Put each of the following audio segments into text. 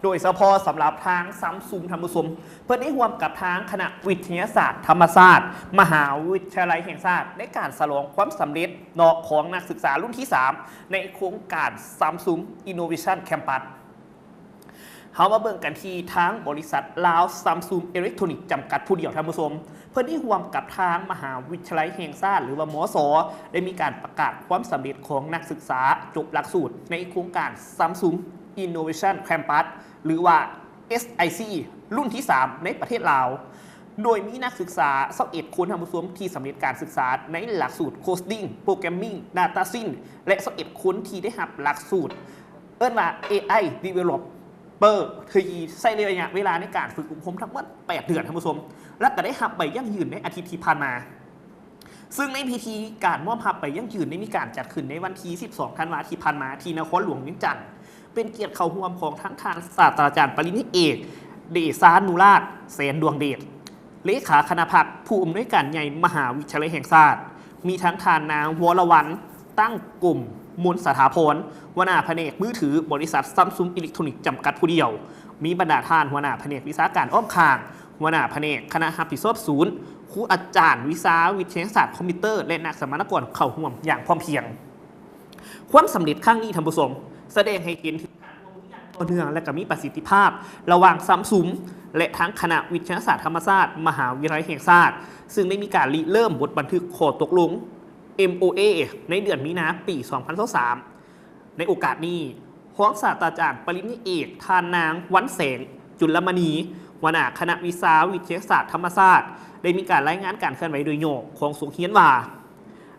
ໂດຍສະເພາະສຳລັບທາງ Samsung ທ່ານຜູ້ຊົມ ເພິ່ນໄດ້ຮ່ວມກັບທາງຄະນະວິທະຍາສາດທຳມະຊາດ ມະຫາວິທະຍາໄລແຫ່ງຊາດ ໃນການສະຫຼອງຄວາມສຳເລັດເນາະ ຂອງນັກສຶກສາລຸ້ນທີສາມ ໃນໂຄງການ Samsung Innovation Campus. ເຮົາມາເບິ່ງກັນທີ່ທາງບໍລິສັດລາວ Samsung Electronics ຈຳກັດຜູ້ດຽວ ທ່ານຜູ້ຊົມ ເພິ່ນໄດ້ຮ່ວມກັບທາງມະຫາວິທະຍາໄລແຫ່ງຊາດ ຫຼືວ່າ ມສ ໄດ້ມີການປະກາດຄວາມສຳເລັດຂອງນັກສຶກສາຈົບຫຼັກສູດໃນໂຄງການ Samsung Innovation Campus ຫຼືວ່າ SIC ລຸ້ນທີສາມ ໃນປະເທດລາວ ໂດຍມີນັກສຶກສາຊາວເອັດຄົນ ທ່ານຜູ້ຊົມ ທີ່ສຳເລັດການສຶກສາໃນຫຼັກສູດ Coding Programming Data Science ແລະ ຊາວເອັດຄົນທີ່ໄດ້ຮັບຫຼັກສູດ ເອີ້ນວ່າ ເອໄອ Developer ທີ່ໃຊ້ໄລຍະເວລາໃນການຝຶກອົບຮົມທັງໝົດແປດເດືອນ ທ່ານຜູ້ຊົມ ແລະ ກໍໄດ້ຮັບໃບຢັ້ງຢືນໃນອາທິດທີ່ຜ່ານມາ. ຊຶ່ງໃນພິທີການມອບຮັບໃບຢັ້ງຢືນໄດ້ມີການຈັດຂຶ້ນໃນວັນທີສິບສອງ ທັນວາທີ່ຜ່ານມາ ທີ່ນະຄອນຫຼວງວຽງຈັນ, ເປັນກຽດເຂົ້າຮ່ວມຂອງທັງທ່ານສາດສະດາຈານປະລິນຍາເອກ ເດຊານຸລາດ ແສນດວງເດດ ເລຂາຄະນະພັກ ຜູ້ອຳນວຍການໃຫຍ່ມະຫາວິທະຍາໄລແຫ່ງຊາດ, ມີທັງທ່ານນາງ ວໍລະວັນ ຕັ້ງກົມມົນສະຖາພອນ ຫົວໜ້າພະແນກມືຖື ບໍລິສັດ Samsung Electronics ຈຳກັດຜູ້ດຽວ, ມີບັນດາທ່ານຫົວໜ້າພະແນກວິຊາການອ້ອມຂ້າງ, ຫົວໜ້າພະແນກຄະນະຮັບຜິດຊອບສູນ, ຄູອາຈານວິຊາວິທະຍາສາດຄອມພິວເຕີ ແລະ ນັກສຳມະນາກອນເຂົ້າຮ່ວມຢ່າງພ້ອມພຽງ. ຄວາມສຳເລັດຄັ້ງນີ້ ທ່ານຜູ້ຊົມ ສະແດງໃຫ້ເຫັນເຖິງການຮ່ວມມືຢ່າງຕໍ່ເນື່ອງ ແລະ ກໍມີປະສິດທິພາບ ລະຫວ່າງ Samsung ແລະ ທາງຄະນະວິທະຍາສາດທຳມະຊາດ ມະຫາວິທະຍາໄລແຫ່ງຊາດ, ຊຶ່ງໄດ້ມີການລິເລີ່ມບົດບັນທຶກຂໍ້ຕົກລົງ MOA ໃນເດືອນມີນາ ປີສອງພັນຊາວສາມ. ໃນໂອກາດນີ້, ຮອງສາດສະດາຈານປະລິນຍາເອກ ທ່ານນາງ ວັນແສງ ຈຸນລະມະນີ ຫົວໜ້າຄະນະວິຊາວິທະຍາສາດທຳມະຊາດ ໄດ້ມີການລາຍງານການເຄື່ອນໄຫວໂດຍຫຍໍ້ຂອງສົກຮຽນວ່າ,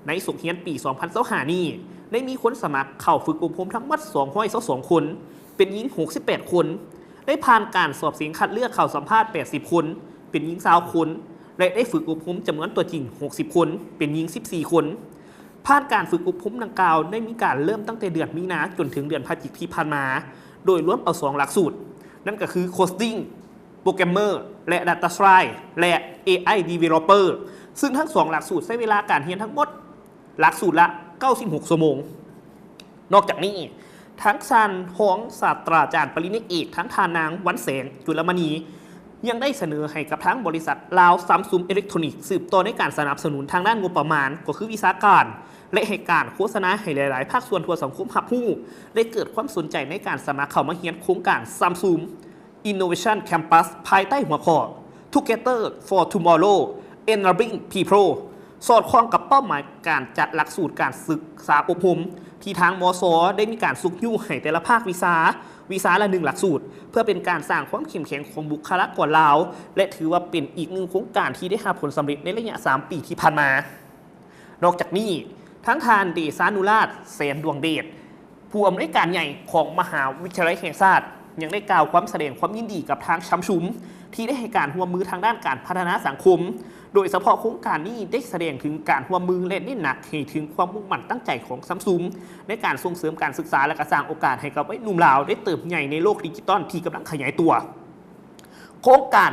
ໃນສົກຮຽນປີສອງພັນຊາວຫ້ານີ້ ໄດ້ມີຄົນສະໝັກເຂົ້າຝຶກອົບຮົມທັງໝົດສອງຮ້ອຍຊາວສອງຄົນ, ເປັນຍິງຫົກສິບແປດຄົນ, ໄດ້ຜ່ານການສອບເສັງຄັດເລືອກເຂົ້າສຳພາດແປດສິບຄົນ, ເປັນຍິງຊາວຄົນ ແລະ ໄດ້ຝຶກອົບຮົມຈຳນວນຕົວຈິງຫົກສິບຄົນ, ເປັນຍິງສິບສີ່ຄົນ. ຜ່ານການຝຶກອົບຮົມດັ່ງກ່າວໄດ້ມີການເລີ່ມຕັ້ງແຕ່ເດືອນມີນາຈົນເຖິງເດືອນພະຈິກທີ່ຜ່ານມາ, ໂດຍລວມເອົາສອງຫຼັກສູດ, ນັ້ນກໍຄື Coding Programmer ແລະ Data Science ແລະ ເອໄອ Developer ຊຶ່ງທັງສອງຫຼັກສູດໃຊ້ເວລາການຮຽນທັງໝົດ ຫຼັກສູດລະເກົ້າສິບຫົກຊົ່ວໂມງ. ນອກຈາກນີ້, ທາງທ່ານຮອງສາດສະດາຈານປະລິນຍາເອກ ທັງທ່ານນາງ ວັນແສງ ຈຸລະມະນີ ຍັງໄດ້ສະເໜີໃຫ້ກັບທາງບໍລິສັດລາວ Samsung Electronics ສືບຕໍ່ໃນການສະໜັບສະໜູນທາງດ້ານງົບປະມານ ກໍຄືວິຊາການ ແລະ ໃຫ້ການໂຄສະນາໃຫ້ຫຼາຍໆພາກສ່ວນທົ່ວສັງຄົມຮັບຮູ້ ແລະ ເກີດຄວາມສົນໃຈໃນການສະໝັກເຂົ້າມາຮຽນໂຄງການ Samsung Innovation Campus ພາຍໃຕ້ຫົວຂໍ້ Together for Tomorrow Enabling People ສອດຄ່ອງກັບເປົ້າໝາຍການຈັດຫຼັກສູດການສຶກສາອົບຮົມ ທີ່ທາງ ມສ ໄດ້ມີການຊຸກຍູ້ໃຫ້ແຕ່ລະພາກວິຊາ, ວິຊາລະໜຶ່ງຫຼັກສູດ, ເພື່ອເປັນການສ້າງຄວາມເຂັ້ມແຂງຂອງບຸກຄະລາກອນລາວ ແລະ ຖືວ່າເປັນອີກໜຶ່ງໂຄງການທີ່ໄດ້ຮັບຜົນສຳເລັດໃນໄລຍະສາມປີທີ່ຜ່ານມາ. ນອກຈາກນີ້, ທາງທ່ານ ເດຊານຸລາດ ແສນດວງເດດ ຜູ້ອຳນວຍການໃຫຍ່ຂອງມະຫາວິທະຍາໄລແຫ່ງຊາດ ຍັງໄດ້ກ່າວຄວາມສະແດງຄວາມຍິນດີກັບທາງ Samsung ທີ່ໄດ້ໃຫ້ການຮ່ວມມືທາງດ້ານການພັດທະນາສັງຄົມ, ໂດຍສະເພາະໂຄງການນີ້ໄດ້ສະແດງເຖິງການຮ່ວມມື ແລະ ເນັ້ນໜັກໃຫ້ເຖິງຄວາມມຸ່ງໝັ້ນຕັ້ງໃຈຂອງ Samsung ໃນການສົ່ງເສີມການສຶກສາ ແລະ ກະສ້າງໂອກາດໃຫ້ກັບໄວໜຸ່ມລາວໄດ້ເຕີບໃຫຍ່ໃນໂລກດິຈິຕອນທີ່ກຳລັງຂະຫຍາຍຕົວ. ໂຄງການ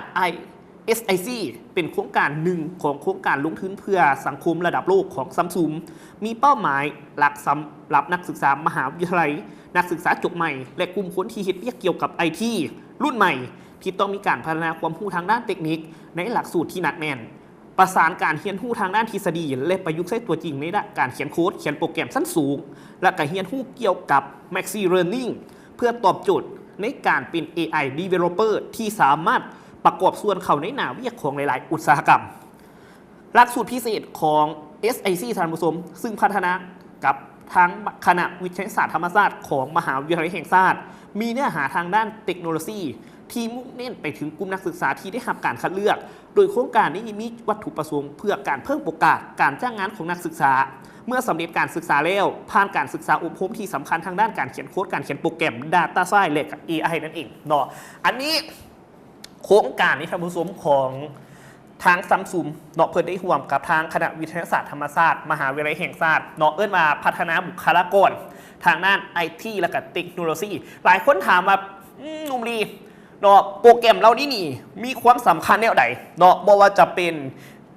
SIC ເປັນໂຄງການໜຶ່ງຂອງໂຄງການລົງທຶນເພື່ອສັງຄົມລະດັບໂລກຂອງ Samsung ມີເປົ້າໝາຍຫຼັກສຳລັບນັກສຶກສາມະຫາວິທະຍາໄລ, ນັກສຶກສາຈົບໃໝ່ ແລະ ກຸ່ມຄົນທີ່ເຮັດວຽກກ່ຽວກັບໄອທີລຸ້ນໃໝ່ ທີ່ຕ້ອງມີການພັດທະນາຄວາມຮູ້ທາງດ້ານເຕັກນິກໃນຫຼັກສູດທີ່ໜັກແໜ້ນ, ປະສານການຮຽນຮູ້ທາງດ້ານທິດສະດີ ແລະ ປະຍຸກໃຊ້ຕົວຈິງໃນດ້ານການຂຽນໂຄດ, ຂຽນໂປຣແກຣມຊັ້ນສູງ ແລະ ກະຮຽນຮູ້ກ່ຽວກັບ Machine Learning ເພື່ອຕອບໂຈດໃນການເປັນ ເອໄອ Developer ທີ່ສາມາດປະກອບສ່ວນເຂົ້າໃນໜ້າວຽກຂອງຫຼາຍໆອຸດສາຫະກຳ. ຫຼັກສູດພິເສດຂອງ SIC ທ່ານຜູ້ຊົມ ຊຶ່ງພັດທະນາກັບທາງຄະນະວິທະຍາສາດທຳມະຊາດຂອງມະຫາວິທະຍາໄລແຫ່ງຊາດ ມີເນື້ອຫາທາງດ້ານເຕັກໂນໂລຊີທີ່ມຸ່ງເນັ້ນໄປເຖິງກຸ່ມນັກສຶກສາທີ່ໄດ້ຮັບການຄັດເລືອກ, ໂດຍໂຄງການນີ້ມີວັດຖຸປະສົງເພື່ອການເພີ່ມໂອກາດການຈ້າງງານຂອງນັກສຶກສາ ເມື່ອສຳເລັດການສຶກສາແລ້ວ, ຜ່ານການສຶກສາອົບຮົມທີ່ສຳຄັນທາງດ້ານການຂຽນໂຄດ, ການຂຽນໂປຣແກຣມ, Data Science ແລະ ກະ ເອໄອ ນັ້ນເອງເນາະ. ອັນນີ້ໂຄງການນີ້ທ່ານຜູ້ຊົມ ຂອງທາງ Samsung ເນາະ, ເພິ່ນໄດ້ຮ່ວມກັບທາງຄະນະວິທະຍາສາດທຳມະຊາດ ມະຫາວິທະຍາໄລແຫ່ງຊາດເນາະ, ເອີ້ນວ່າພັດທະນາບຸກຄະລາກອນທາງດ້ານໄອທີ ແລະ ກະເຕັກໂນໂລຊີ. ຫຼາຍຄົນຖາມວ່າ ອືມ ໜຸ່ມລີ ເນາະ ໂປຣແກຣມເຫຼົ່ານີ້ນີ້ມີຄວາມສຳຄັນແນວໃດເນາະ, ບໍ່ວ່າຈະເປັນ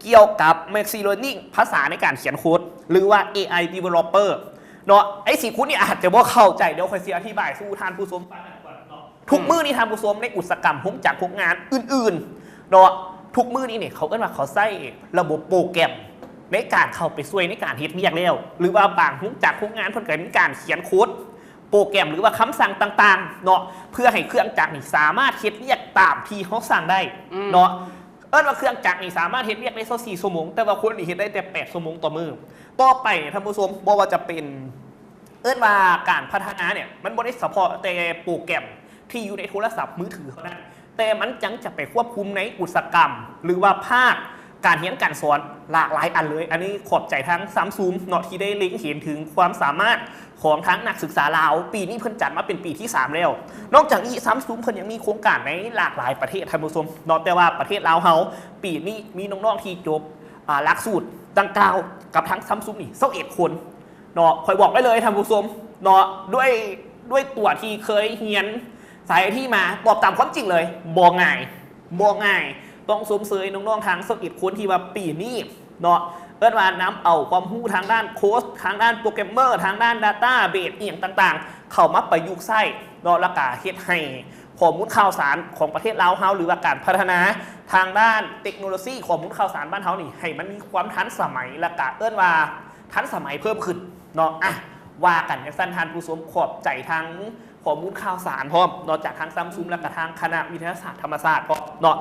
ກ່ຽວກັບ Machine Learning ພາສາໃນການຂຽນໂຄດ ຫຼືວ່າ ເອໄອ Developer ເນາະ. ໄອ້ທີ່ຄຸນນີ້ອາດຈະບໍ່ເຂົ້າໃຈ, ດຽວຂ້ອຍຊິອະທິບາຍສູ່ທ່ານຜູ້ຊົມຟັງກ່ອນເນາະ. ທຸກມື້ນີ້ທ່ານຜູ້ຊົມ ໃນອຸດສາຫະກຳໂຮງຈັກໂຮງງານອື່ນໆເນາະ ທຸກມື້ນີ້ນີ້ເຂົາເອີ້ນວ່າເຂົາໃຊ້ລະບົບໂປຣແກຣມໃນການເຂົ້າໄປຊ່ວຍໃນການເຮັດວຽກແລ້ວ ຫຼືວ່າບາງໂຮງຈັກໂຮງງານເພິ່ນກໍມີການຂຽນໂຄດໂປຣແກຣມ ຫຼືວ່າຄຳສັ່ງຕ່າງໆເນາະ ເພື່ອໃຫ້ເຄື່ອງຈັກນີ້ສາມາດເຮັດວຽກຕາມທີ່ເຮົາສັ່ງໄດ້ເນາະ ເອີ້ນວ່າເຄື່ອງຈັກນີ້ສາມາດເຮັດວຽກໄດ້ຊາວສີ່ຊົ່ວໂມງ ແຕ່ວ່າຄົນນີ້ເຮັດໄດ້ແຕ່ແປດຊົ່ວໂມງຕໍ່ມື້. ຕໍ່ໄປນີ້ທ່ານຜູ້ຊົມ ບໍ່ວ່າຈະເປັນ ເອີ້ນວ່າການພັດທະນານີ້ ມັນບໍ່ໄດ້ສະເພາະແຕ່ໂປຣແກຣມທີ່ຢູ່ໃນໂທລະສັບມືຖືເທົ່ານັ້ນ ແຕ່ມັນຍັງຈະໄປຄວບຄຸມໃນອຸດສາຫະກຳ ຫຼືວ່າພາກການຮຽນການສອນຫຼາກຫຼາຍອັນເລີຍ. ອັນນີ້ຂອບໃຈທາງ Samsung ເນາະ ທີ່ໄດ້ເລັງເຫັນເຖິງຄວາມສາມາດຂອງທາງນັກສຶກສາລາວ. ປີນີ້ເພິ່ນຈັດມາເປັນປີທີສາມແລ້ວ. ນອກຈາກນີ້ Samsung ເພິ່ນຍັງມີໂຄງການໃນຫຼາກຫຼາຍປະເທດ ທ່ານຜູ້ຊົມເນາະ ແຕ່ວ່າປະເທດລາວເຮົາ ປີນີ້ມີນ້ອງໆທີ່ຈົບ ອ່າ ຫຼັກສູດດັ່ງກ່າວກັບທາງ Samsung ນີ້ຊາວເອັດຄົນເນາະ. ຂ້ອຍບອກໄວ້ເລີຍທ່ານຜູ້ຊົມເນາະ ດ້ວຍ ດ້ວຍຕົວທີ່ເຄີຍຮຽນສາຍໄອທີມາ ຕອບຕາມຄວາມຈິງເລີຍ ບໍ່ງ່າຍ ບໍ່ງ່າຍ. ຕ້ອງຊົມເຊີຍນ້ອງໆທັງຊາວເອັດຄົນທີ່ວ່າປີນີ້ເນາະ ເອີ້ນວ່ານຳເອົາຄວາມຮູ້ທາງດ້ານໂຄດ ທາງດ້ານໂປຣແກຣມເມີ ທາງດ້ານ Database ອີ່ຫຍັງຕ່າງໆ ເຂົ້າມາປະຍຸກໃຊ້ເນາະ ແລ້ວກະເຮັດໃຫ້ຂໍ້ມູນຂ່າວສານຂອງປະເທດລາວເຮົາ ຫຼືວ່າການພັດທະນາທາງດ້ານເຕັກໂນໂລຊີ ຂໍ້ມູນຂ່າວສານບ້ານເຮົານີ້ ໃຫ້ມັນມີຄວາມທັນສະໄໝ ແລ້ວກະເອີ້ນວ່າທັນສະໄໝເພີ່ມຂຶ້ນເນາະ. ອ່ະ ວ່າກັນຈັ່ງຊັ້ນທ່ານຜູ້ຊົມ ຂອບໃຈທາງຂໍ້ມູນຂ່າວສານພ້ອມເນາະ ຈາກທາງ Samsung ແລ້ວກະທາງຄະນະວິທະຍາສາດທຳມະຊາດພ້ອມເນາະ.